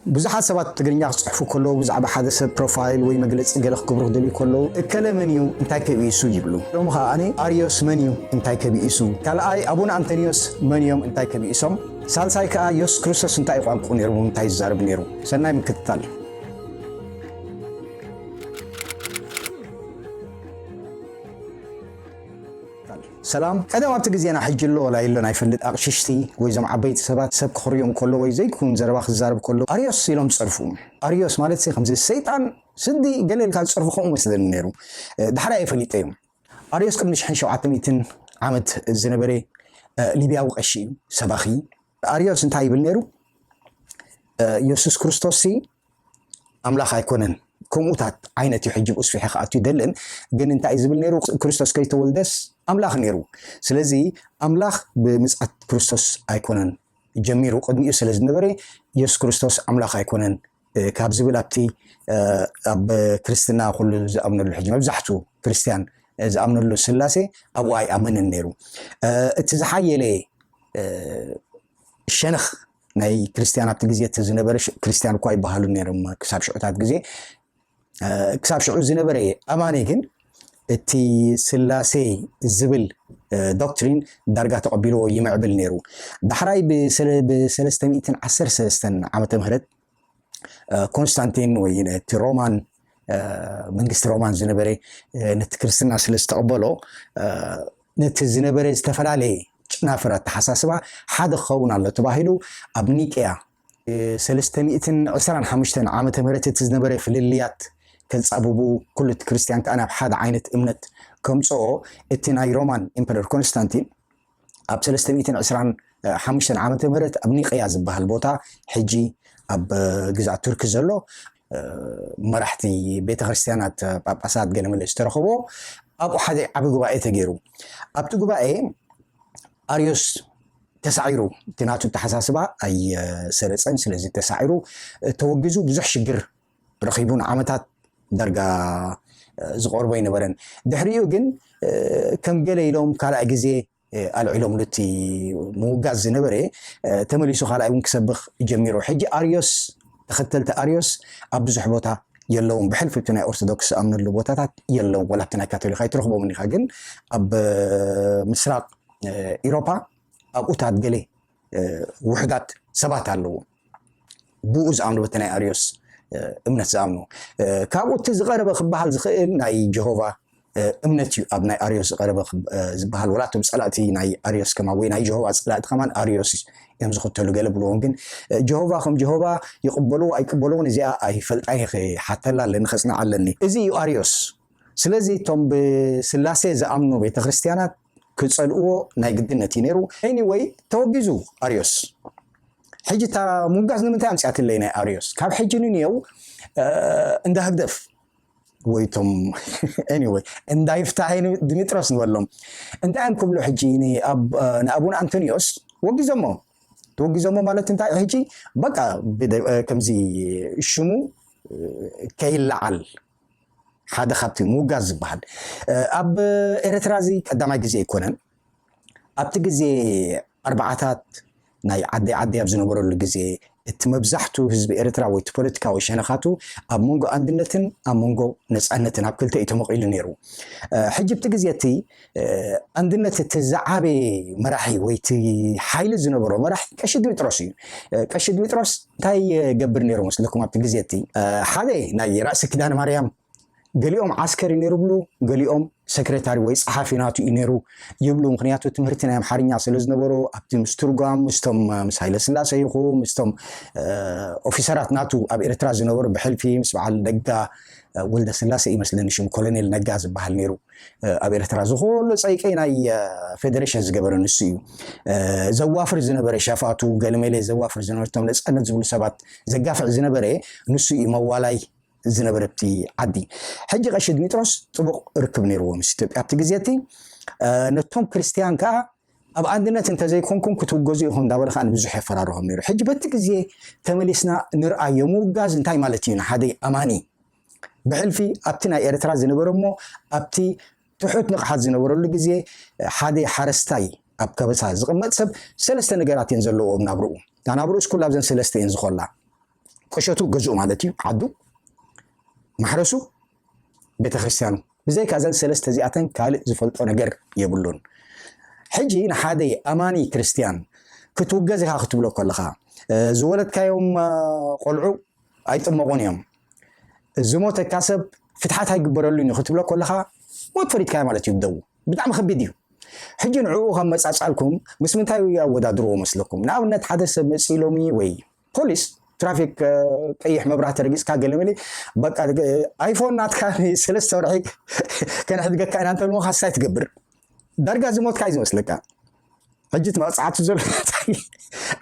ብዙሓት ሰባት ትግርኛ ክጽሕፉ ከለዉ፣ ብዛዕባ ሓደ ሰብ ፕሮፋይል ወይ መግለጺ ገለ ክገብሩ ክደልዩ ከለዉ፣ "እከለ መን እዩ? እንታይ ከቢእሱ?" ይብሉ። ሎሚ ኸኣ ኣነ፣ "ኣርዮስ መን እዩ? እንታይ ከቢእሱ?" ካልኣይ፣ ኣቡነ ኣንቶንዮስ መን እዮም? እንታይ ከቢእሶም? ሳልሳይ ከኣ፣ የሱስ ክርስቶስ እንታይ ቋንቋ ነይሩ? እንታይ ይዛረብ ነይሩ? ሰናይ ምክትታል። ሰላም። ቀደም ኣብቲ ግዜና፣ ሕጂ ኣሎ ወላ የሎን ኣይፈልጥ፣ ኣቕሽሽቲ ወይ እዞም ዓበይቲ ሰባት ሰብ ክኽርዮም ከሎ ወይ ዘይኩን ዘረባ ክዛረብ ከሎ፣ "ኣርዮስ" ኢሎም ዝጸርፉ። ኣርዮስ ማለት ሲ ከምዚ ሰይጣን፣ ስዲ ገለ ኢልካ ዝጸርፉ ከምኡ መስለኒ ነይሩ። እ፣ ዳሕራይ ኣፈሊጠ እዩ። ኣርዮስ ቅድሚ ሽሕን ሸውዓተ ሚእትን ዓመት ዝነበረ፣ እ፣ ሊብያዊ ቀሺ እዩ፣ ሰባኺ። ኣርዮስ እንታይ ይብል ነይሩ? እ፣ የሱስ ክርስቶስ ሲ ኣምላኽ ኣይኮነን። ከምኡታት ዓይነት እዩ። ሕጂ ብኡ ስፊሐ ክኣቱ ይደልን፣ ግን እንታይ እዩ ዝብል ነይሩ? ክርስቶስ ከይተወልደስ ኣምላኽ ነይሩ። ስለዚ ኣምላኽ ብምጽኣት ክርስቶስ ኣይኮነን ጀሚሩ፣ ቅድሚኡ ስለ ዝነበረ፣ የሱስ ክርስቶስ ኣምላኽ ኣይኮነን፣ እ፣ ካብ ዝብል ኣብቲ፣ እ፣ ኣብ ክርስትና ኩሉ ዝኣምነሉ፣ ሕጂ መብዛሕቱ ክርስትያን፣ እ፣ ዝኣምነሉ ስላሴ ኣብኡ ኣይኣምንን ነይሩ። እ፣ እቲ ዝሓየለ፣ እ፣ ሸነኽ ናይ ክርስትያን ኣብቲ ግዜ እቲ ዝነበረ ሽ-፣ ክርስትያን እኳ ይበሃሉ ነይሮም ክሳብ ሽዑታት ግዜ። እ፣ ክሳብ ሽዑ ዝነበረ ኣማኒ ግን እቲ ስላሴ ዝብል፣ እ፣ ዶክትሪን ዳርጋ ተቐቢልዎ ይምዕብል ነይሩ። ዳሕራይ ብሰለ-፣ ብ ሰለስተ ሚእትን ዓሰርተ ሰለስተን ዓመተ ምህረት፣ እ፣ ኮንስታንቲን ወይ እቲ ሮማን፣ እ፣ መንግስቲ ሮማን ዝነበረ፣ እ፣ ነቲ ክርስትና ስለ ዝተቐበሎ፣ እ፣ ነቲ ዝነበረ ዝተፈላለየ ጨናፍር ኣተሓሳስባ ሓደ ክኸውን ኣሎ ተባሂሉ ኣብ ኒቅያ፣ እ፣ ሰለስተ ሚእትን ዕስራን ሓሙሽተን ዓመተ ምህረት እቲ ዝነበረ ፍልልያት ከንጻብቡ፣ ኩሉ እቲ ክርስትያን ከኣ ናብ ሓደ ዓይነት እምነት ከምጽኦ፣ እቲ ናይ ሮማን ኤምፐረር ኮንስታንቲን ኣብ ሰለስተ ሚእትን ዕስራን ሓሙሽተን ዓመተ ምህረት ኣብ ኒቅያ ዝበሃል ቦታ፣ ሕጂ ኣብ ግዝኣት ቱርኪ ዘሎ፣ እ፣ መራሕቲ ቤተ ክርስትያናት፣ ጳጳሳት ገለ መለ ዝተረኸቦ፣ ኣብኡ ሓደ ዓቢ ጉባኤ ተገይሩ። ኣብቲ ጉባኤ ኣርዮስ ተሳዒሩ፣ እቲ ናቱ ኣተሓሳስባ ኣይሰረጸን። ስለዚ ተሳዒሩ፣ ተወጊዙ፣ ብዙሕ ሽግር ረኺቡ፣ ንዓመታት ዳርጋ ዝቐርቦ ኣይነበረን። ድሕሪኡ ግን፣ እ፣ ከም ገለ ኢሎም ካልኣይ ግዜ፣ እ፣ ኣልዒሎምሉ እቲ ምውጋዝ ዝነበረ፣ እ፣ ተመሊሱ ካልኣይ እውን ክሰብኽ ጀሚሩ። ሕጂ ኣርዮስ ተኸተልቲ ኣርዮስ ኣብ ብዙሕ ቦታ የለውን። ብሕልፊ እቲ ናይ ኦርቶዶክስ ዝኣምነሉ ቦታታት የለውን። ወላ ኣብቲ ናይ ካቶሊክ ኣይትረኽቦምን ኢኻ፣ ግን ኣብ፣ እ፣ ምስራቅ፣ እ፣ ኢሮፓ ኣብኡታት ገለ፣ እ፣ ውሑዳት ሰባት ኣለዉ። ብኡ ዝኣምኑ፣ በቲ ናይ ኣርዮስ፣ እ፣ እምነት ዝኣምኑ። እ፣ ካብኡ እቲ ዝቐረበ ክበሃል ዝኽእል ናይ ጀሆቫ፣ እ፣ እምነት እዩ። ኣብ ናይ ኣርዮስ ዝቐረበ ክብ-፣ እ፣ ዝበሃል፣ ወላ እቶም ጸላእቲ ናይ ኣርዮስ ከማን ወይ ናይ ጀሆቫ ጸላእቲ ከማን ኣርዮስ እዮም ዝኽተሉ። ገለ ብልዎም ግን፣ እ፣ ጀሆቫ ከም ጀሆቫ ይቕበልዎ ኣይቅበልዎን እዚኣ ኣይፈልጣን እየ፣ ክሓተላ ኣለኒ፣ ከጽንዓ ኣለኒ። እዚ እዩ ኣርዮስ። ስለዚ እቶም ብስላሴ ዝኣምኑ ቤተ ክርስትያናት ክጸልእዎ ናይ ግድነት እዩ ነይሩ። ኤኒወይ፣ ተወጊዙ ኣርዮስ። ሕጂ እታ ምውጋዝ ንምንታይ ኣምጺኣትለይ ናይ ኣርዮስ? ካብ ሕጂ ንንየው፣ እ፣ እንዳ ህግደፍ ወይ እቶም ኤኒወይ፣ እንዳ ይፍታሐይ ን-፣ ድሚጥሮስ ንበሎም። እንታይ እዮም ክብሉ ሕጂ ን-፣ ኣብ-፣ እ፣ ንኣቡነ ኣንቶኒዮስ ወጊዞሞ? ተወጊዞሞ ማለት እንታይ? ሕጂ በቃ ብደ-፣ እ፣ ከምዚ ሽሙ፣ እ፣ ከይለዓል ሓደ ካብቲ ምውጋዝ ዝበሃል። እ፣ ኣብ ኤርትራ እዚ ቀዳማይ ግዜ ኣይኮነን። ኣብቲ ግዜ ኣርባዓታት ናይ ዓደይ ዓደይ ኣብ ዝነበረሉ ግዜ፣ እቲ መብዛሕቱ ህዝቢ ኤርትራ ወይ እቲ ፖለቲካዊ ሸነኻቱ ኣብ መንጎ ኣንድነትን ኣብ መንጎ ነጻነትን ኣብ ክልተ እዩ ተመቒሉ ነይሩ። እ፣ ሕጂ ኣብቲ ግዜ እቲ፣ እ፣ ኣንድነት እቲ ዝዓበየ መራሒ ወይ እቲ ሓይሊ ዝነበሮ መራሒ ቀሺ ድሚጥሮስ እዩ። እ፣ ቀሺ ድሚጥሮስ እንታይ ይገብር ነይሩ መስለኩም ኣብቲ ግዜ እቲ? እ፣ ሓደ ናይ ራእሲ ኪዳነ ማርያም፣ ገሊኦም ዓስከር እዩ ነይሩ ብሉ፣ ገሊኦም ሰክሬታሪ ወይ ጸሓፊ ናቱ እዩ ነይሩ ይብሉ። ምኽንያቱ ትምህርቲ ናይ ኣምሓርኛ ስለ ዝነበሮ፣ ኣብቲ ምስትርጓም ምስቶም፣ ምስ ሃይለ ስላሴ ይኹን ምስቶም፣ እ፣ ኦፊሰራት ናቱ ኣብ ኤርትራ ዝነበሩ፣ ብሕልፊ ምስ በዓል ነጋ፣ እ፣ ወልደ ስላሴ ይመስለኒ ሽሙ፣ ኮሎኔል ነጋ ዝበሃል ነይሩ። እ፣ ኣብ ኤርትራ ዝኹሉ ጸይቀይ ናይ፣ እ፣ ፌደሬሽን ዝገበረ ንሱ እዩ። እ፣ ዘዋፍር ዝነበረ ሸፋቱ፣ ገለመለ ዘዋፍር ዝነበረ፣ እቶም ነጻነት ዝብሉ ሰባት ዘጋፍዕ ዝነበረ ንሱ እዩ፣ መዋላይ ዝነበረ ኣብቲ ዓዲ። ሕጂ ቀሺ ድሚጥሮስ ጥቡቕ ርክብ ነይርዎ ምስ ኢትዮጵያ ኣብቲ ግዜ እቲ። እ፣ ነቶም ክርስትያን ከኣ ኣብ ኣንድነት እንተዘይኮንኩም ክትውገዙ ኢኹም እንዳበለ ከኣ ንብዙሕ የፈራርሆም ነይሩ። ሕጂ በቲ ግዜ ተመሊስና ንርኣዮ፣ ምውጋዝ እንታይ ማለት እዩ ንሓደ ኣማኒ? ብሕልፊ ኣብቲ ናይ ኤርትራ ዝነበረ እሞ ኣብቲ ትሑት ንቕሓት ዝነበረሉ ግዜ፣ ሓደ ሓረስታይ ኣብ ከበሳ ዝቕመጥ ሰብ ሰለስተ ነገራት እየን ዘለውኦ ኣብ ናብርኡ። እታ ናብርኡስ ኩላ ኣብዘን ሰለስተ እየን ዝኾላ። ቁሸቱ ገዝኡ ማለት እዩ፣ ዓዱ፣ ማሕረሱ፣ ቤተክርስትያኑ። ብዘይካ እዘን ሰለስተ እዚኣተን ካልእ ዝፈልጦ ነገር የብሉን። ሕጂ ንሓደ ኣማኒ ክርስትያን ክትውገዝ ኢኻ ክትብሎ ከለኻ፣ እ፣ ዝወለድካዮም፣ እ፣ ቆልዑ ኣይጥመቑን እዮም። ዝሞተካ ሰብ ፍትሓት ኣይግበረሉን እዩ ክትብሎ ከለኻ፣ ሞት ፈሪድካዮ ማለት እዩ ብደዉ። ብጣዕሚ ከቢድ እዩ። ሕጂ ንዕኡ ካብ መጻጻልኩም ምስ ምንታይ ኣወዳድርዎ መስለኩም? ንኣብነት ሓደ ሰብ መጺኡ ሎሚ ወይ ፖሊስ ትራፊክ፣ እ፣ ቀይሕ መብራህቲ ረጊጽካ ገለ መለ፣ በቃ፣ እ፣ ኣይፎን ናትካ ንሰለስተ ወርሒ ከነሕድገካ ኢና እንተልሞኻ እንታይ ትገብር? ዳርጋ ዝሞትካ እዩ ዝመስለካ። ሕጂ እቲ መቕጻዕቲ ዘሎ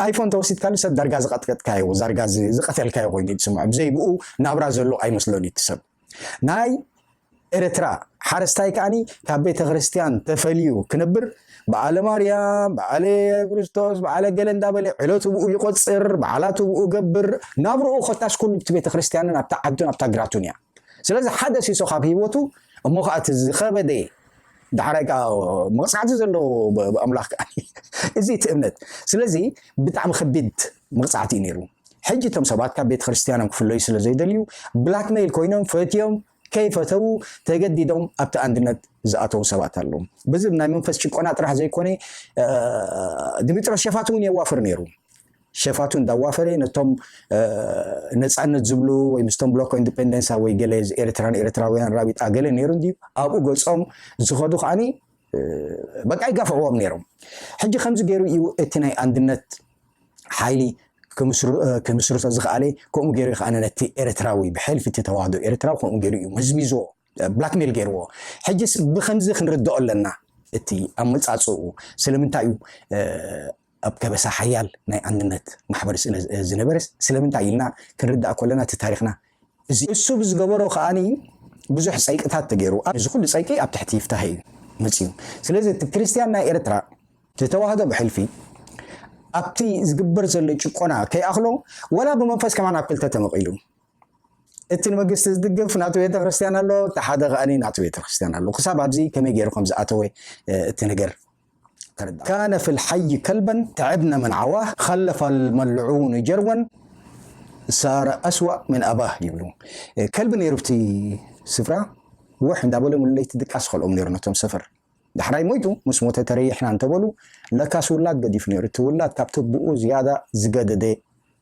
ኣይፎን ተወሲድካሉ ሰብ ዳርጋ ዝቐጥቀጥካዮ፣ ዳርጋ ዝ-፣ ዝቐተልካዮ ኮይኑ እዩ ዝስምዖ። ብዘይ ብኡ ናብራ ዘሎ ኣይመስሎን እዩ እቲ ሰብ። ናይ ኤርትራ ሓረስታይ ከኣኒ ካብ ቤተ ክርስቲያን ተፈልዩ ክነብር፣ በዓለ ማርያም፣ በዓለ ክርስቶስ፣ በዓለ ገለ እንዳበለ ዕለቱ ብኡ ይቆጽር፣ በዓላቱ ብኡ ገብር፣ ናብርኡ ኮታስ ኩሉ ኣብቲ ቤተ ክርስቲያንን ኣብታ ዓዱን ኣብታ ግራቱን እያ። ስለዚ ሓደ ሲሶ ካብ ህይወቱ እሞ ከኣ እቲ ዝኸበደ ዳሕራይ ከኣ መቕጻዕቲ ዘለዎ ብ-፣ ብኣምላኽ ከኣ እዚ እቲ እምነት። ስለዚ ብጣዕሚ ከቢድ መቕጻዕቲ እዩ ነይሩ። ሕጂ እቶም ሰባት ካብ ቤተ ክርስቲያኖም ክፍለዩ ስለ ዘይደልዩ ብላክሜይል ኮይኖም ፈትዮም ከይፈተዉ ተገዲዶም ኣብቲ ኣንድነት ዝኣተዉ ሰባት ኣለዉ። በዚ ናይ መንፈስ ጭቆና ጥራሕ ዘይኮነ፣ እ፣ ድሚጥሮስ ሸፋቱ እውን የዋፍር ነይሩ። ሸፋቱ እንዳዋፈረ ነቶም፣ እ፣ ነጻነት ዝብሉ ወይ ምስቶም ብሎኮ ኢንዲፔንደንሳ ወይ ገለ ኤርትራን ኤርትራውያን ራቢጣ ገለ ነይሩ እንድዩ ኣብኡ ገጾም ዝኸዱ ከኣኒ፣ እ፣ በቃ ይጋፍዕዎም ነይሮም። ሕጂ ከምዚ ገይሩ እዩ እቲ ናይ ኣንድነት ሓይሊ ክምስር-፣ እ፣ ክምስርቶ ዝኸኣለ፣ ከምኡ ገይሩ እዩ ከኣ ነቲ ኤርትራዊ ብሕልፊ እቲ ተዋህዶ ኤርትራዊ ከምኡ ገይሩ እዩ መዝሚዝዎ፣ እ፣ ብላክሜል ገይርዎ። ሕጂስ ብኸምዚ ክንርድኦ ኣለና እቲ ኣመጻጽኡ። ስለምንታይ እዩ፣ እ፣ ኣብ ከበሳ ሓያል ናይ ኣንድነት ማሕበር ስለ ዝ-፣ ዝነበረስ ስለምንታይ ኢልና ክንርዳእ ከለና እቲ ታሪኽና እዚ እሱ ብዝገበሮ ከኣኒ ብዙሕ ጸይቅታት ተገይሩ። እዚ ኩሉ ጸይቂ ኣብ ትሕቲ ይፍታሄ እዩ መጺኡ። ስለዚ እቲ ክርስትያን ናይ ኤርትራ፣ እቲ ተዋህዶ ብሕልፊ ኣብቲ ዝግበር ዘሎ ጭቆና ከይኣኽሎ፣ ወላ ብመንፈስ ከማን ኣብ ክልተ ተመቒሉ። እቲ ንመንግስቲ ዝድግፍ ናቱ ቤተክርስትያን ኣሎ፣ እቲ ሓደ ከኣኒ ናቱ ቤተክርስትያን ኣሎ። ክሳብ ኣብዚ ከመይ ገይሩ ከም ዝኣተወ፣ እ፣ እቲ ነገር ተረዳ። ካነ ፊል ሓይ ከልበን ተዐብነ መን ዓዋህ፣ ኸለፈ ልመልዑ ንጀርወን፣ ሳረ ኣስዋእ ምን ኣባህ ይብሉ። እ፣ ከልቢ ነይሩ ኣብቲ ስፍራ፣ ውሕ እንዳበሉ ሙሉ ለይቲ ድቃስ ከልኦም ነይሩ ነቶም ሰፈር። ዳሕራይ ሞይቱ፣ ምስ ሞተ ተረይሕና እንተበሉ፣ ለካስ ውላድ ገዲፉ ነይሩ። እቲ ውላድ ካብቲ ብኡ ዝያዳ ዝገደደ፣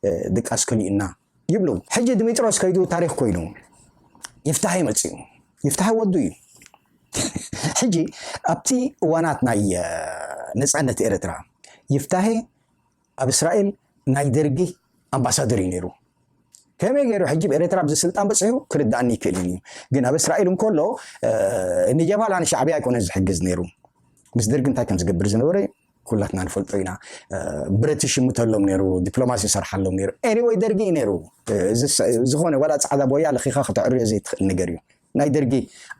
እ፣ ድቃስ ከሊኡና ይብሉ። ሕጂ ድሚጥሮስ ከይዱ ታሪኽ ኮይኑ፣ ይፍታሄ መጺኡ። ይፍታሄ ወዱ እዩ። ሕጂ ኣብቲ እዋናት ናይ፣ እ፣ ነጻነት ኤርትራ፣ ይፍታሄ ኣብ እስራኤል ናይ ደርጊ ኣምባሳደር እዩ ነይሩ። ከመይ ገይሩ ሕጂ ብኤርትራ ኣብዚ ስልጣን በጺሑ ክርዳእኒ ይክእልን እዩ። ግን ኣብ እስራኤል እንከሎ፣ እ፣ ንጀብሃ ንሻዕብያ ኣይኮነን ዝሕግዝ ነይሩ። ምስ ደርጊ እንታይ ከም ዝገብር ዝነበረ ኩላትና ንፈልጦ ኢና። እ፣ ብረት ይሽምተሎም ነይሩ፣ ዲፕሎማሲ ይሰርሓሎም ነይሩ። ኤኒወይ ደርጊ እዩ ነይሩ። እ፣ ዝስ-፣ ዝኾነ ዋላ ጻዕዳ ቦያ ለኺኻ ከተዕርዮ ዘይትኽእል ነገር እዩ። ናይ ደርጊ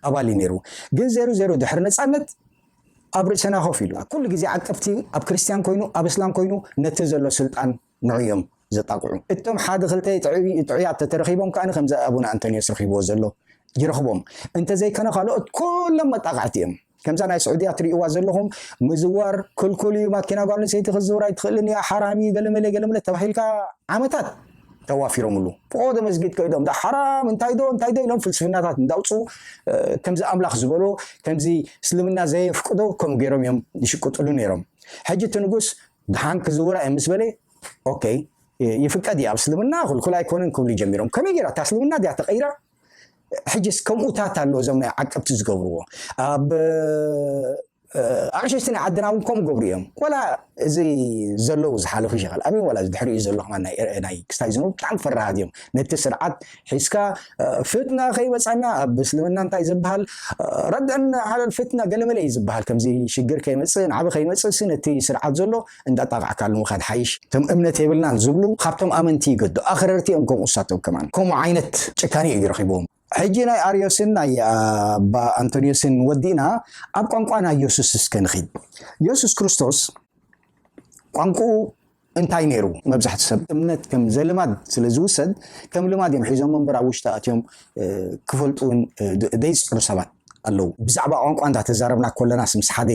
ኣባል እዩ ነይሩ። ግን ዜሩ ዜሩ ድሕሪ ነጻነት ኣብ ርእስና ኮፍ ኢሉ። ኩሉ ግዜ ዓቀብቲ ኣብ ክርስትያን ኮይኑ፣ ኣብ እስላም ኮይኑ ነቲ ዘሎ ስልጣን ንዑ እዮም ዘጣቕዑ። እቶም ሓደ ክልተ ጥዑይ-፣ ጥዑያት ተተረኺቦም ከኣ ከምዚ ኣቡነ ኣንቶንዮስ ረኺብዎ ዘሎ ይረኽቦም። እንተዘይኮነ ካልኦት ኩሎም መጣቕዕቲ እዮም። ከምዛ ናይ ስዑድያ ትርእይዋ ዘለኹም ምዝዋር ክልኩል እዩ፣ ማኪና ጓል ኣንስተይቲ ክትዝውር ኣይትኽእልን እያ፣ ሓራም እዩ፣ ገለመለ ገለመለ ተባሂልካ ዓመታት ተዋፊሮምሉ። ፈቖዶ መስጊድ ከይዶም፣ ዳ ሓራም፣ እንታይ ዶ፣ እንታይ ዶ ኢሎም ፍልስፍናታት እንዳውፅኡ፣ እ፣ ከምዚ ኣምላኽ ዝበሎ፣ ከምዚ እስልምና ዘየፍቅዶ፣ ከምኡ ገይሮም እዮም ይሽቅጥሉ ነይሮም። ሕጂ እቲ ንጉስ ደሓን ክዝውራ እዮም ምስ በለ፣ ኦኬ፣ እ፣ ይፍቀድ እዩ፣ ኣብ እስልምና ክልኩል ኣይኮነን ክብሉ ጀሚሮም። ከመይ ገይራ? እታ እስልምና ድያ ተቐይራ? ሕጂስ ከምኡታት ኣሎ፣ እዞም ናይ ዓቀብቲ ዝገብርዎ። ኣብ፣ እ፣ ኣቕሽሽቲ ናይ ዓድና እውን ከምኡ ገብሩ እዮም። ዋላ እዚ ዘለዉ ዝሓለፉ ሸኻል ኣሚን፣ ዋላ እዚ ድሕሪኡ ዘሎ ከማን ናይ፣ ናይ ክስታይ ዝነበሩ ብጣዕሚ ፈራሃት እዮም። ነቲ ስርዓት ሒዝካ፣ እ፣ ፍትና ከይመጻና ኣብ እስልምና እንታይ ዝበሃል፣ እ፣ ረድዕን ሓለል ፍትና ገለመለ እዩ ዝበሃል። ከምዚ ሽግር ከይመጽእ፣ ናዕቢ ከይመጽእ ሲ ነቲ ስርዓት ዘሎ እንዳጣቃዕካሉ ምኻድ ሓይሽ። እቶም እምነት የብልናን ዝብሉ ካብቶም ኣመንቲ ይገዱ። ኣኽረርቲ እዮም ከምኡ እሳቶም ከማን። ከምኡ ዓይነት ጭካኔ እዩ ረኺብዎም። ሕጂ ናይ ኣርዮስን ናይ ኣባ ኣንቶንዮስን ወዲእና ኣብ ቋንቋ ናይ የሱስ እስከ ንኺድ። የሱስ ክርስቶስ ቋንቋኡ እንታይ ነይሩ? መብዛሕትኡ ሰብ እምነት ከም ዘልማድ ስለ ዝውሰድ፣ ከም ልማድ እዮም ሒዞም እምበር ኣብ ውሽጢ ኣትዮም፣ እ፣ ክፈልጡ እውን፣ እ፣ ደ-፣ ደይጽዕሩ ሰባት ኣለዉ። ብዛዕባ ቋንቋ እንዳተዛረብና ከለናስ ምስ ሓደ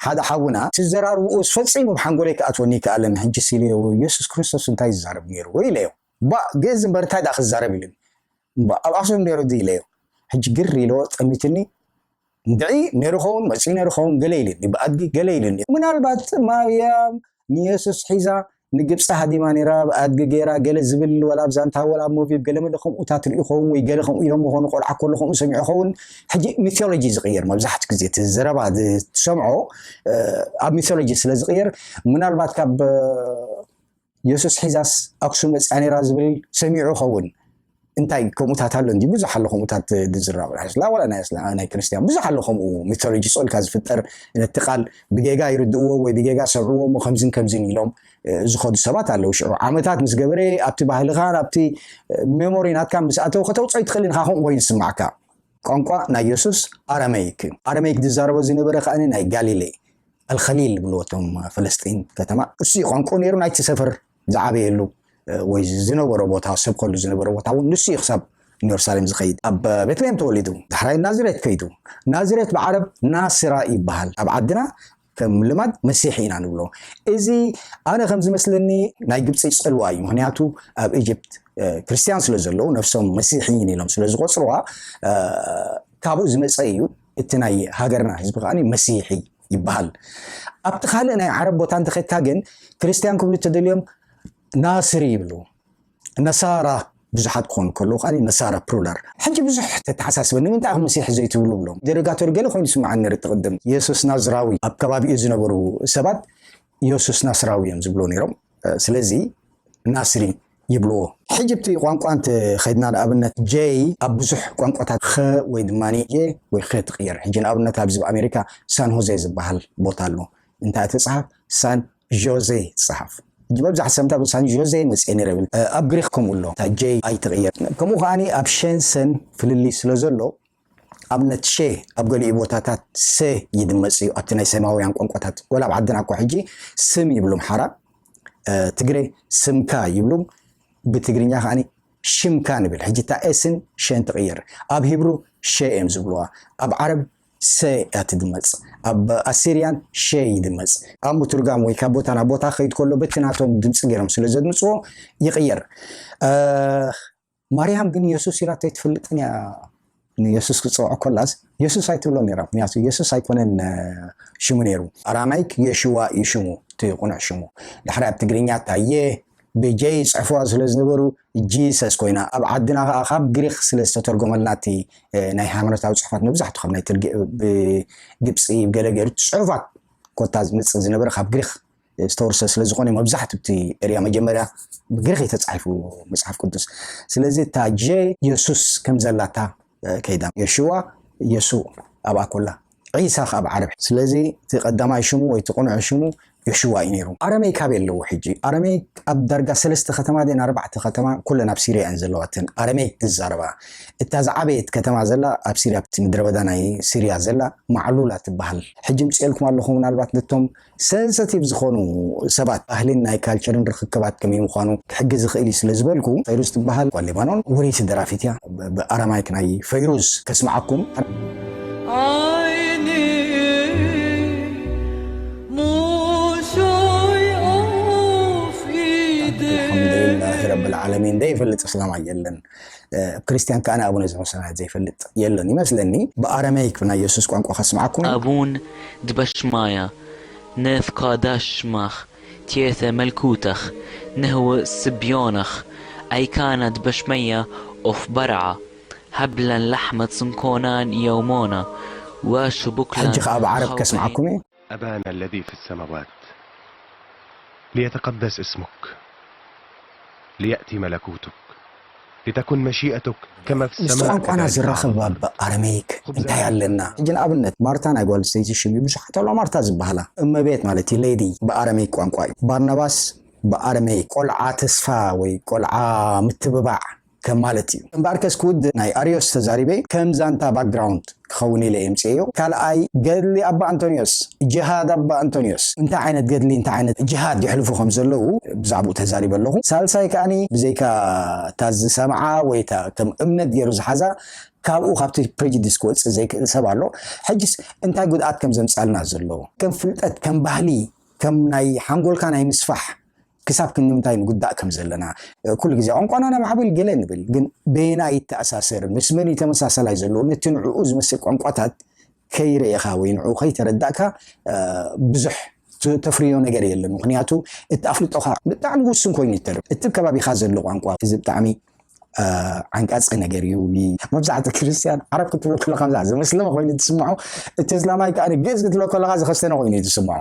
ሓደ ሓውና ትዘራርብኡስ ፈጺሙ ብሓንጎለይ ክኣትወኒ ይከኣለን። ሕጂ ሲልዮ፣ የሱስ ክርስቶስ እንታይ ዝዛረብ ነይሩ ኢለዮ። ባ ግእዝ እምበር እንታይ ደኣ ክዛረብ ኢሉኒ። እምባ ኣብ ኣኽሱም ነይሩ ድዩ ኢለዮ። ሕጂ ግር ኢሎ ጠሚትኒ። እንድዒ ነይሩ ኸውን፣ መጺኡ ነይሩ ኸውን፣ ገለ ኢልኒ፣ ብኣድጊ ገለ ኢልኒ። ምናልባት ማርያም ንየሱስ ሒዛ ንግብፂ ሃዲማ ነይራ፣ ብኣድጊ ገይራ ገለ ዝብል፣ ወላ ኣብ ዛንታ፣ ወላ ኣብ ሞቪ፣ ገለ መለ ከምኡታት ርኢ ኸውን፣ ወይ ገለ ከምኡ ኢሎም ኾኑ፣ ቆልዓ ከሎ ከምኡ ሰሚዑ ኸውን። ሕጂ ሚቶሎጂ ዝቕየር፣ መብዛሕትኡ ግዜ እቲ ዘረባ ትሰምዖ፣ እ፣ ኣብ ሚቶሎጂ ስለ ዝቕየር፣ ምናልባት ካብ፣ እ፣ የሱስ ሒዛስ ኣክሱም መጽያ ነይራ ዝብል ሰሚዑ ኸውን። እንታይ ከምኡታት ኣሎ እንዲ፣ ብዙሕ ኣሎ ከምኡታት ዝዝራብ። ናይ እስላም ዋላ ናይ እስላ-፣ ናይ ክርስትያን ብዙሕ ኣሎ ከምኡ ሚቶሎጂ፣ ስቕ ኢልካ ዝፍጠር፣ ነቲ ቃል ብጌጋ ይርድእዎ ወይ ብጌጋ ሰምዕዎ እሞ ከምዝን ከምዝን ኢሎም፣ እ፣ ዝኸዱ ሰባት ኣለዉ። ሽዑ ዓመታት ምስ ገበረ ኣብቲ ባህልኻን ኣብቲ፣ እ፣ ሜሞሪ ናትካ ምስ ኣተው ከተውፅኦ ይትኽእል ኢኻ፣ ከምኡ ኮይኑ ዝስማዕካ። ቋንቋ ናይ የሱስ ኣረመይክ እዩ። ኣረመይክ ዝዛረቦ ዝነበረ ከኣ ናይ ጋሊሌ፣ ኣልኸሊል ይብልዎ እቶም ፈለስጢን ከተማ። እሱ እዩ ቋንቋ ነይሩ፣ ናይቲ ሰፈር ዝዓበየሉ፣ እ፣ ወይ ዝነበሮ ቦታ፣ ሰብ ከሉ ዝነበሮ ቦታ እውን ንሱ እዩ ክሳብ ንየሩሳሌም ዝኸይድ። ኣብ ቤትልሔም ተወሊዱ፣ ዳሕራይ ናዝሬት ከይዱ። ናዝሬት ብዓረብ ናስራ ይበሃል። ኣብ ዓድና ከም ልማድ መሲሕ ኢና ንብሎ። እዚ ኣነ ከም ዝመስለኒ ናይ ግብፂ ፅልዋ እዩ። ምኽንያቱ ኣብ ኢጅፕት፣ እ፣ ክርስትያን ስለ ዘለዉ ነፍሶም መሲሕይን ኢሎም ስለ ዝቆፅርዋ፣ እ፣ ካብኡ ዝመፀ እዩ። እቲ ናይ ሃገርና ህዝቢ ከኣ መሲሒ ይበሃል። ኣብቲ ካልእ ናይ ዓረብ ቦታ እንተኸድካ ግን ክርስትያን ክብሉ ተደልዮም ናስሪ ይብሉ። ነሳራ ብዙሓት ክኾኑ ከለዉ ከኣ ነሳራ ፕሉራል። ሕጂ ብዙሕ ተተሓሳስበ፣ ንምንታይ ኢኹም መሲሒ ዘይትብሉ ብሎም። ደረጋቶሪ ገለ ኮይኑ ይስምዓኒ ነይሩ እቲ ቅድም። የሱስ ናዝራዊ ኣብ ከባቢኡ ዝነበሩ ሰባት የሱስ ናስራዊ እዮም ዝብሉ ነይሮም። እ፣ ስለዚ ናስሪ ይብልዎ። ሕጂ ኣብቲ ቋንቋ እንተ ኸድና ንኣብነት ጀይ ኣብ ብዙሕ ቋንቋታት ኸ ወይ ድማ ጄ ወይ ኸ ትቕየር። ሕጂ ንኣብነት ኣብዚ ኣብ ኣሜሪካ ሳን ሆዜ ዝበሃል ቦታ ኣሎ። እንታይ ትጽሓፍ? ሳን ዦዜ ትጽሓፍ። ሕጂ መብዛሕትኡ ሰብ እንታይ ሳን ዦዜ መጽኤ ነይረ ይብል። እ፣ ኣብ ግሪኽ ከምኡ ኣሎ። እታ ጄይ ኣይትቕየር። ከምኡ ከኣ ኣብ ሸንሰን ፍልልይ ስለ ዘሎ ኣብነት ሸ ኣብ ገሊኡ ቦታታት ሰ ይድመጽ እዩ። ኣብቲ ናይ ሰማውያን ቋንቋታት፣ ወላ ኣብ ዓድና እኮ ሕጂ ስም ይብሉ ኣምሓራ፣ እ፣ ትግረ ስምካ ይብሉ፣ ብትግርኛ ከኣ ሽምካ ንብል። ሕጂ እታ ኤስን ሸን ትቕየር። ኣብ ሂብሩ ሸ እዮም ዝብልዋ፣ ኣብ ዓረብ ሰ እያ ትድመጽ፣ ኣብ ኣሲርያን ሸ ይድመጽ። ኣብ ምትርጋም ወይ ካብ ቦታ ናብ ቦታ ክኸይድ ከሎ በቲ ናቶም ድምጺ ገይሮም ስለ ዘድምጽዎ ይቕየር። እ፣ ማርያም ግን የሱስ ኢላቶ ኣይትፈልጥን እያ። ንየሱስ ክጸውዖ ከላስ የሱስ ኣይትብሎም ነይራ። ምክንያቱ የሱስ ኣይኮነን፣ እ፣ ሽሙ ነይሩ። ኣራማይክ የሽዋ እዩ ሽሙ፣ እቲ ቁኑዕ ሽሙ። ድሕሪ ኣብ ትግርኛ እታ የ ብጀይ ይጽሕፍዋ ስለ ዝነበሩ ጂሰስ ኮይና። ኣብ ዓድና ከኣ ካብ ግሪኽ ስለ ዝተተርጎመልና እቲ፣ እ፣ ናይ ሃይማኖታዊ ጽሑፋት መብዛሕትኡ ካብ ናይ ትርግ-፣ ብግብጺ ገለ ገይሩ እቲ ጽሑፋት ኮታ ዝመጽእ ዝነበረ ካብ ግሪኽ ዝተወርሰ ስለ ዝኾነ መብዛሕትኡ እቲ ኤርያ መጀመርያ ብግሪኽ እዩ ተጻሒፉ መጽሓፍ ቅዱስ። ስለዚ እታ ጀ የሱስ ከም ዘላታ፣ እ፣ ከይዳ የሽዋ የሱ ኣብኣ ኮላ ዒሳ ከኣ ብዓረብ። ስለዚ እቲ ቀዳማይ ሽሙ ወይ እቲ ቅኑዕ ሽሙ የሽዋ እዩ ነይሩ። ኣረመይ ካበይ ኣለዎ ሕጂ? ኣረመይ ኣብ ዳርጋ ሰለስተ ከተማ ደን ኣርባዕተ ከተማ ኩለን ኣብ ሲርያ እየን ዘለዋትን ኣረመይ ዝዛረባ። እታ ዝዓበየት ከተማ ዘላ ኣብ ሲርያ፣ ኣብቲ ምድረ በዳ ናይ ሲርያ ዘላ ማዕሉላ ትበሃል። ሕጂ ምጽኤልኩም ኣለኹ፣ ምናልባት ነቶም ሰንሰቲቭ ዝኾኑ ሰባት ባህልን ናይ ካልቸርን ርክክባት ከመይ ምዃኑ ክሕግዝ ዝኽእል እዩ ስለ ዝበልኩ፣ ፈይሩዝ ትበሃል ጓል ሌባኖን ውርይቲ ደራፊት እያ። ብ-፣ ብኣረማይክ ናይ ፈይሩዝ ከስምዓኩም። ዓይኒ ሙሾይ ኦፍ ኢደ ኣልሓምዱሊላህ ረብል ዓለሚን። ዘይፈልጥ እስላማይ የለን። እ፣ ክርስትያን ከኣ ንኣቡነ ዘበሰማያት ዘይፈልጥ የለን ይመስለኒ። ብኣረመይክ ብናይ የሱስ ቋንቋ ከስምዓኩም። ኣቡን ድበሽማያ ንፍካዳ ሽማኽ ቴተ መልኩተኽ ንህው ስብዮነኽ ኣይካና ድበሽመያ ኦፍ በርዓ ሃብለን ላሕመት ስንኮናን የውሞና ወሽቡክለን ሕጂ ኸኣ ብዓረብ ከስምዓኩም እየ። أبانا الذي في السماوات، ليتقدس اسمك، ليأتي ملكوتك، لتكن مشيئتك كما في ምስቲ السماء ቋንቋና كذلك ዝራኸብ على الأرض. ኣብ ኣረመይክ እንታይ ኣለና? ሕጂ ንኣብነት ማርታ ናይ ጓል ኣንስተይቲ ሽም እዩ፣ ብዙሓት ኣለዋ ማርታ ዝበሃላ። እመቤት ማለት እዩ ሌዲ ብኣረመይክ ቋንቋ እዩ። ባርናባስ ብኣረመይክ ቆልዓ ተስፋ ወይ ቆልዓ ምትብባዕ ከም ማለት እዩ። እምበኣርከስ ክውድእ ናይ ኣርዮስ ተዛሪበ ከም ዛንታ ባክግራውንድ ክኸውን ኢለ የምፅኤዮ። ካልኣይ ገድሊ ኣባ ኣንቶንዮስ፣ ጅሃድ ኣባ ኣንቶንዮስ እንታይ ዓይነት ገድሊ፣ እንታይ ዓይነት ጅሃድ የሕልፉ ከም ዘለዉ ብዛዕባኡ ተዛሪበ ኣለኹ። ሳልሳይ ከኣኒ ብዘይካ እታ ዝሰምዓ ወይ እታ ከም እምነት ገይሩ ዝሓዛ ካብኡ ካብቲ ፕሬጁዲስ ክወፅእ ዘይክእል ሰብ ኣሎ። ሕጅስ እንታይ ጉድኣት ከም ዘምፃልና ዘሎ ከም ፍልጠት ከም ባህሊ ከም ናይ ሓንጎልካ ናይ ምስፋሕ ክሳብ ክንምንታይ ንጉዳእ ከም ዘለና ኩሉ ግዜ ቋንቋና ነማዕብል ገለ ንብል፣ ግን በየናይ ይተኣሳሰር ምስ መን እዩ ተመሳሰላይ ዘለዎ ነቲ ንዕኡ ዝመስል ቋንቋታት ከይረኢኻ ወይ ንዕኡ ከይተረዳእካ ብዙሕ ተፍርዮ ነገር የለን። ምክንያቱ እቲ ኣፍልጦኻ ብጣዕሚ ውሱን ኮይኑ ይተርፍ። እቲ ከባቢኻ ዘሎ ቋንቋ እዚ ብጣዕሚ ዓንቃፂ ነገር እዩ። መብዛሕትኡ ክርስትያን ዓረብ ክትብል ከለካ ከምዛ ዝመስለ ኮይኑ ትስምዖ፣ እቲ እስላማይ ከዓ ግእዝ ክትብሎ ከለካ ዝኸስተነ ኮይኑ እዩ ዝስምዖ።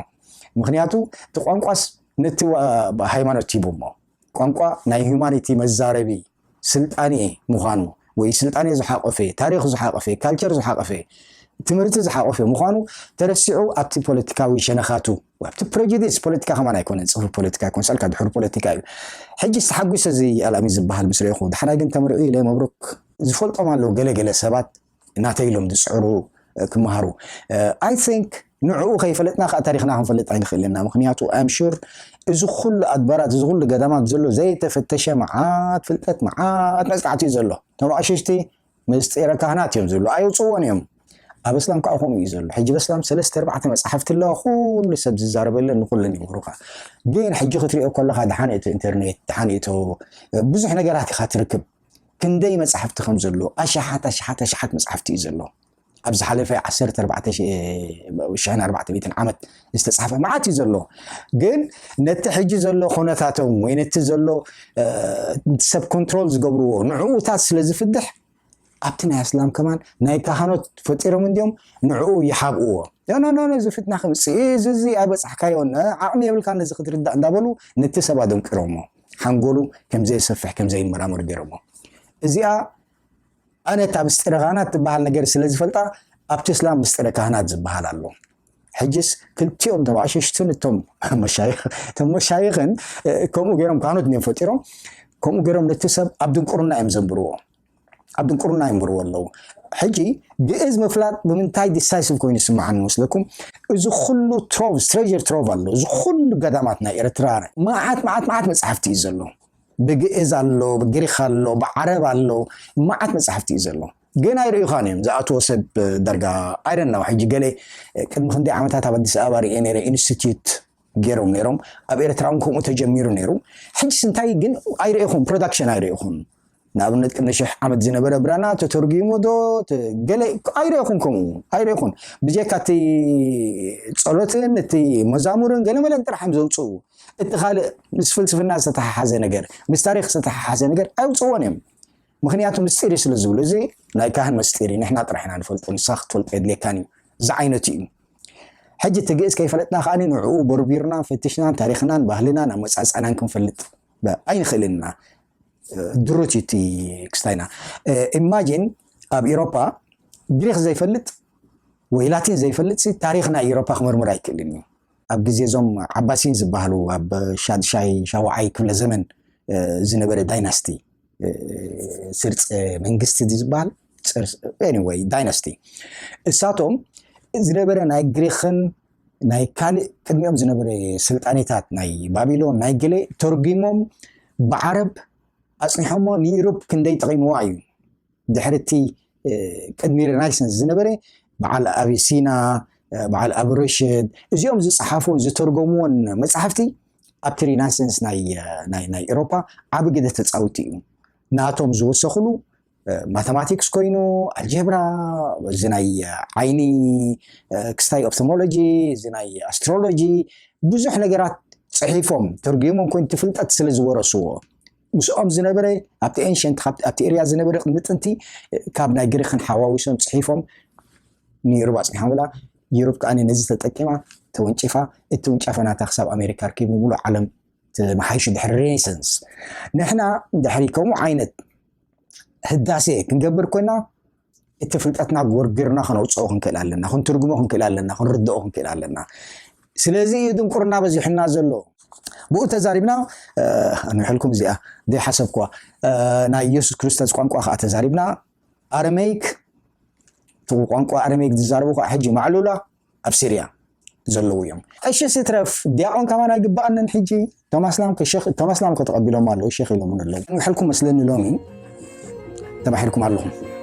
ምክንያቱ እቲ ቋንቋስ ነቲ ሃይማኖት ሂቡ እሞ ቋንቋ ናይ ሂዩማኒቲ መዛረቢ ስልጣኔ ምዃኑ ወይ ስልጣኔ ዝሓቆፈ ታሪኽ ዝሓቆፈ ካልቸር ዝሓቆፈ ትምህርቲ ዝሓቆፈ ምዃኑ ተረሲዑ ኣብቲ ፖለቲካዊ ሸነኻቱ ኣብቲ ፕሬጁዲስ ፖለቲካ ከማን ኣይኮነን፣ ፅፉፍ ፖለቲካ ኣይኮን ሰልካ ድሕሩ ፖለቲካ እዩ። ሕጂ ዝተሓጒሰ እዚ ኣልኣሚ ዝበሃል ምስ ረኢኹ ዳሕራይ ግን ተምርዑ ኢለ መብሩክ ዝፈልጦም ኣለዉ ገለገለ ሰባት ናተይ ኢሎም ዝፅዕሩ ክመሃሩ። I think ንዕኡ ከይፈለጥና ከዓ ታሪክና ክንፈልጥ ኣይንኽእል ኢና። ምክንያቱ I'm sure እዚ ኩሉ ኣድባራት እዚ ኩሉ ገዳማት ዘሎ ዘይተፈተሸ መዓት ፍልጠት መዓት መፅናዕቲ እዩ ዘሎ። ተማእሸሽቲ ምስጢረ ካህናት እዮም ዝብሉ ኣየውፅዎን እዮም። ኣብ እስላም ከዓ ከምኡ እዩ ዘሎ። ሕጂ በስላም ሰለስተ ኣርባዕተ መፅሓፍቲ ኣለዋ ኩሉ ሰብ ዝዛረበለን ንኩለን ይምህሩካ። ግን ሕጂ ክትሪኦ ከለካ ድሓን እቲ ኢንተርኔት ድሓን እቲ ብዙሕ ነገራት ኢካ ትርክብ። ክንደይ መፅሓፍቲ ከም ዘሎ ኣሽሓት ኣሽሓት ኣሽሓት መፅሓፍቲ እዩ ዘሎ። ኣብ ዝሓለፈ ዓሰርተ ኣርባዕተ ዓመት ዝተፃሕፈ መዓት እዩ ዘሎ። ግን ነቲ ሕጂ ዘሎ ኩነታቶም ወይ ነቲ ዘሎ ሰብ ኮንትሮል ዝገብርዎ ንዕኡታት ስለ ዝፍድሕ ኣብቲ ናይ ኣስላም ከማን ናይ ካህኖት ፈጢሮም እንዲዮም ንዕኡ ይሓብእዎ። ኖ ኖ እዚ ፍትና ከምፅእ እዚ እዚ ኣይበፃሕካዮን ዓቕሚ የብልካ ነዚ ክትርዳእ እንዳበሉ ነቲ ሰብ ኣደንቂሮሞ ሓንጎሉ ከምዘየሰፍሕ ከምዘይመራመር ገይሮሞ። እዚኣ ኣነ እታ ምስጢረ ካህናት ትበሃል ነገር ስለ ዝፈልጣ ኣብቲ እስላም ምስጢረ ካህናት ዝበሃል ኣሎ። ሕጅስ ክልቲኦም ተባዕሸሽትን እቶም መሻይኽን ከምኡ ገይሮም ካህኖት እዮም ፈጢሮም ከምኡ ገይሮም ነቲ ሰብ ኣብ ድንቁርና እዮም ዘንብርዎ። ኣብ ድንቁርና ይንብርዎ ኣለዉ። ሕጂ ግእዝ ምፍላጥ ብምንታይ ዲሳይሲቭ ኮይኑ ይስምዓኒ መስለኩም? እዚ ኩሉ ትሮቭ ትሬር ትሮቭ ኣሎ፣ እዚ ኩሉ ገዳማት ናይ ኤርትራ መዓት መዓት መዓት መፅሓፍቲ እዩ ዘሎ። ብግእዝ ኣሎ፣ ብግሪክ ኣሎ፣ ብዓረብ ኣሎ፣ መዓት መፅሓፍቲ እዩ ዘሎ። ግን ኣይርእዩኻን እዮም ዝኣትዎ ሰብ ዳርጋ ኣይረናው። ሕጂ ገለ ቅድሚ ክንደይ ዓመታት ኣብ ኣዲስ ኣበባ ርእየ ነይረ ኢንስቲትዩት ገይሮም ነይሮም ኣብ ኤርትራ እውን ከምኡ ተጀሚሩ ነይሩ። ሕጅስ እንታይ ግን ኣይርእኹም ፕሮዳክሽን ኣይርእኹም። ንኣብነት ቅድሚ ሽሕ ዓመት ዝነበረ ብራና ተተርጉሙ ዶ ገለ ኣይረኹን ከምኡ ኣይረኹን። ብጀካ እቲ ጸሎትን እቲ መዛሙርን ገለመለን ጥራሕ እዮም ዘውፅኡ። እቲ ካልእ ምስ ፍልስፍና ዝተተሓሓዘ ነገር ምስ ታሪክ ዝተተሓሓዘ ነገር ኣይውፅዎን እዮም። ምክንያቱ ምስጢር እዩ ስለ ዝብሉ እዚ ናይ ካህን መስጢር እዩ ንሕና ጥራሕ ኢና ንፈልጦ ንስኻ ክትፈልጦ የድልየካን እዩ ዝዓይነቱ እዩ። ሕጂ እቲ ግእዝ ከይፈለጥና ከኣ ንዕኡ ቦርቢርናን ፈቲሽናን ታሪኽናን ባህልናን ኣመፃፅኣናን ክንፈልጥ ኣይንኽእልን ኢና። ድሩት እዩ እቲ ክስታይና። ኢማጂን ኣብ ኢሮፓ ግሪክ ዘይፈልጥ ወይ ላቲን ዘይፈልጥ ታሪኽ ናይ ኢሮፓ ክምርምር ኣይክእልን እዩ። ኣብ ግዜ እዞም ዓባሲን ዝበሃሉ ኣብ ሻድሻይ ሻውዓይ ክፍለ ዘመን ዝነበረ ዳይናስቲ ስርፀ መንግስቲ ዝበሃል ወይ ዳይናስቲ እሳቶም ዝነበረ ናይ ግሪክን ናይ ካልእ ቅድሚኦም ዝነበረ ስልጣኔታት ናይ ባቢሎን ናይ ገለ ተርጉሞም ብዓረብ ኣፅኒሖሞ ንኢሮፕ ክንደይ ጠቒምዋ እዩ። ድሕሪ እቲ ቅድሚ ሬናይሰንስ ዝነበረ በዓል ኣቢሲና በዓል ኣብረሽድ እዚኦም ዝፀሓፉን ዝተርጎምዎን መፅሓፍቲ ኣብቲ ሬናይሰንስ ናይ ኤሮፓ ዓብ ግደ ተፃውቲ እዩ። ናቶም ዝወሰኽሉ ማተማቲክስ ኮይኑ ኣልጀብራ እዚ ናይ ዓይኒ ክስታይ ኦፕቶሞሎጂ እዚ ናይ ኣስትሮሎጂ ብዙሕ ነገራት ፅሒፎም ተርጉሞም ኮይኑ ትፍልጠት ስለ ዝወረስዎ ምስኦም ዝነበረ ኣብቲ ኤንሸንት ኣብቲ ኤርያ ዝነበረ ቅድሚ ጥንቲ ካብ ናይ ግሪክን ሓዋዊሶም ፅሒፎም ንዩሮብ ኣፅኒሖምላ። ዩሮብ ከዓ ነዚ ተጠቂማ ተወንጪፋ እቲ ውንጫፈ ናታ ክሳብ ኣሜሪካ ርኪቡ ሙሉእ ዓለም ተመሓይሹ ድሕሪ ሬኔሰንስ ንሕና ድሕሪ ከምኡ ዓይነት ህዳሴ ክንገብር ኮይና እቲ ፍልጠትና ጎርጊርና ከነውፅኦ ክንክእል ኣለና ክንትርጉሞ ክንክእል ኣለና ክንርድኦ ክንክእል ኣለና። ስለዚ እዩ ድንቁርና በዚሑና ዘሎ። ብኡ ተዛሪብና፣ ኣንውሕልኩም እዚኣ ዘይሓሰብኩዋ፣ ናይ ኢየሱስ ክርስቶስ ቋንቋ ከዓ ተዛሪብና። ኣረመይክ፣ እቲ ቋንቋ ኣረመይክ ዝዛረቡ ከዓ ሕጂ ማዕሉላ ኣብ ሲርያ ዘለዉ እዮም። ቀሺ ስትረፍ ዲያቆን ከማን ኣይግባኣንን። ሕጂ ቶማስ ላም ሸኽ ቶማስ ላም ከተቐቢሎም ኣለዉ ሸኽ ኢሎም ኣለዉ። ሕልኩም መስለኒ ሎሚ ተማሒርኩም ኣለኹም።